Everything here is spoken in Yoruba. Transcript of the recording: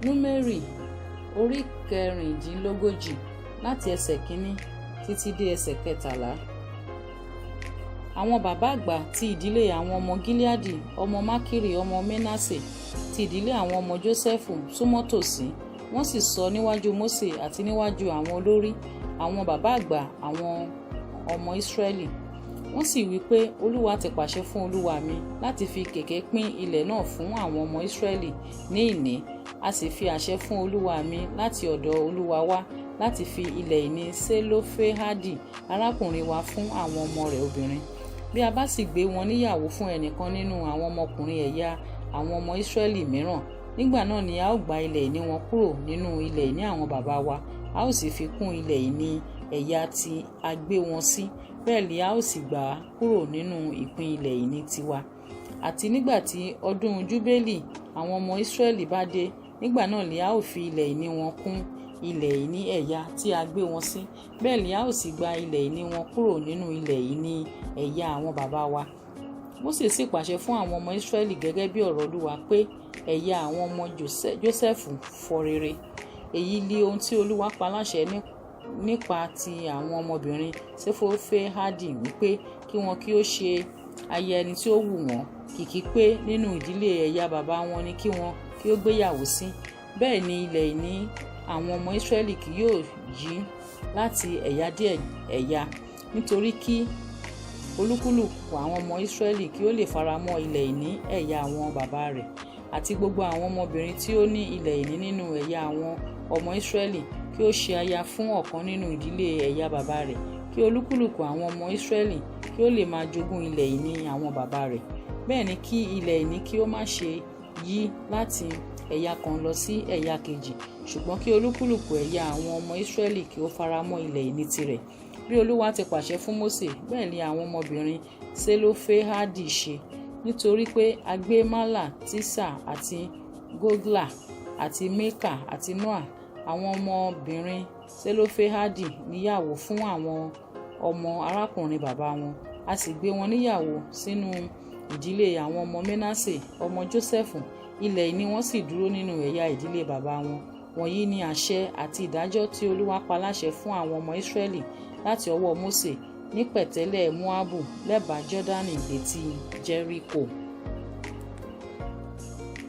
Númérì orí 36, láti ẹsẹ̀ 1 títí dé ẹsẹ̀ 13. Àwọn baba àgbà ti ìdílé àwọn ọmọ Gileadi, ọmọ Makiri, ọmọ Menase, ti ìdílé àwọn ọmọ Jósẹ́fù, súnmọ́ tòsí, wọ́n sì sọ níwájú Mósè àti níwájú àwọn olórí, àwọn baba àgbà àwọn ọmọ Ísírẹ́lì. Wọ́n sì wí pé, Olúwa ti pàṣẹ fún olúwa mi láti fi kèké pín ilẹ̀ náà fún àwọn ọmọ Ísírẹ́lì ní ìní. A sì fi àṣẹ fún olúwa mi láti ọ̀dọ̀ Olúwa wá láti fi ilẹ̀ ìní Selofehadi arákùnrin wa fún àwọn ọmọ rẹ̀ obìnrin. Bí a bá sì gbé wọn níyàwó fún ẹnìkan nínú àwọn ọmọkùnrin ẹ̀yà àwọn ọmọ Ísírẹ́lì mìíràn, nígbà náà ni a ó gba ilẹ̀ ìní wọn kúrò nínú ilẹ̀ ìní àwọn baba wa, a ó sì fi kún ilẹ̀ ìní ẹ̀yà tí a gbé wọn sí, bẹ́ẹ̀ ni a ó sì gbà á kúrò nínú ìpín ilẹ̀ ìní tiwa. Àti nígbà tí ọdún Júbélì àwọn ọmọ Ísírẹ́lì bá dé, nígbà náà ni a ó fi ilẹ̀ ìní wọn kún ilẹ̀ ìní ẹ̀yà tí a gbé wọn sí, bẹ́ẹ̀ ni a ó sì gba ilẹ̀ ìní wọn kúrò nínú ilẹ̀ ìní ẹ̀yà àwọn baba wa. Mósè sì pàṣẹ fún àwọn ọmọ Ísírẹ́lì gẹ́gẹ́ bí ọ̀rọ̀ Olúwa pé ẹ̀yà àwọn ọmọ Jósẹ́fù fọ rere. Èyí li ohun tí Olúwa pa láṣẹ nípa ti àwọn ọmọbìnrin Ṣefofehadi, wípé kí wọn kí ó ṣe aya ẹni tí ó wù wọ́n, kìkì pé nínú ìdílé ẹ̀yà baba wọn ni kí wọn kí ó gbéyàwó sí. Bẹ́ẹ̀ ni ilẹ̀ ìní àwọn ọmọ Ísírẹ́lì kì yóò yí láti ẹ̀yà dé ẹ̀yà, nítorí kí olúkúlùkù àwọn ọmọ Ísírẹ́lì kí ó lè faramọ́ ilẹ̀ ìní ẹ̀yà àwọn baba rẹ̀. Àti gbogbo àwọn ọmọbìnrin tí ó ní ilẹ̀ ìní nínú ẹ̀yà àwọn ọmọ Ísírẹ́lì kí ó ṣe aya fún ọ̀kan nínú ìdílé ẹ̀yà baba rẹ̀, kí olúkúlùkù àwọn ọmọ Ísírẹ́lì kí ó lè máa jogún ilẹ̀ ìní àwọn baba rẹ̀. Bẹ́ẹ̀ ni kí ilẹ̀ ìní kí ó má ṣe yí láti ẹ̀yà kan lọ sí ẹ̀yà kejì, ṣùgbọ́n kí olúkúlùkù ẹ̀yà àwọn ọmọ Ísírẹ́lì kí ó faramọ́ ilẹ̀ ìní tirẹ̀. Bí Olúwa ti pàṣẹ fún Mósè, bẹ́ẹ̀ ni àwọn ọmọbìnrin Selofehadi ṣe, nítorí pé a gbé Mala, Tirsa àti Gogla àti Milka àti Noa, àwọn ọmọbìnrin Selofehadi, níyàwó fún àwọn ọmọ arákùnrin baba wọn. A sì gbé wọn níyàwó sínú ìdílé àwọn ọmọ Menase, ọmọ Jósẹ́fù. Ilẹ̀ ìní wọn sì dúró nínú ẹ̀yà ìdílé baba wọn. Wọ̀nyí ni àṣẹ àti ìdájọ́ tí Olúwa pa láṣẹ fún àwọn ọmọ Ísírẹ́lì láti ọwọ́ Mósè ní pẹ̀tẹ́lẹ̀ Móábù, lẹ́bàá Jọ́dánì létí Jẹ́ríkò.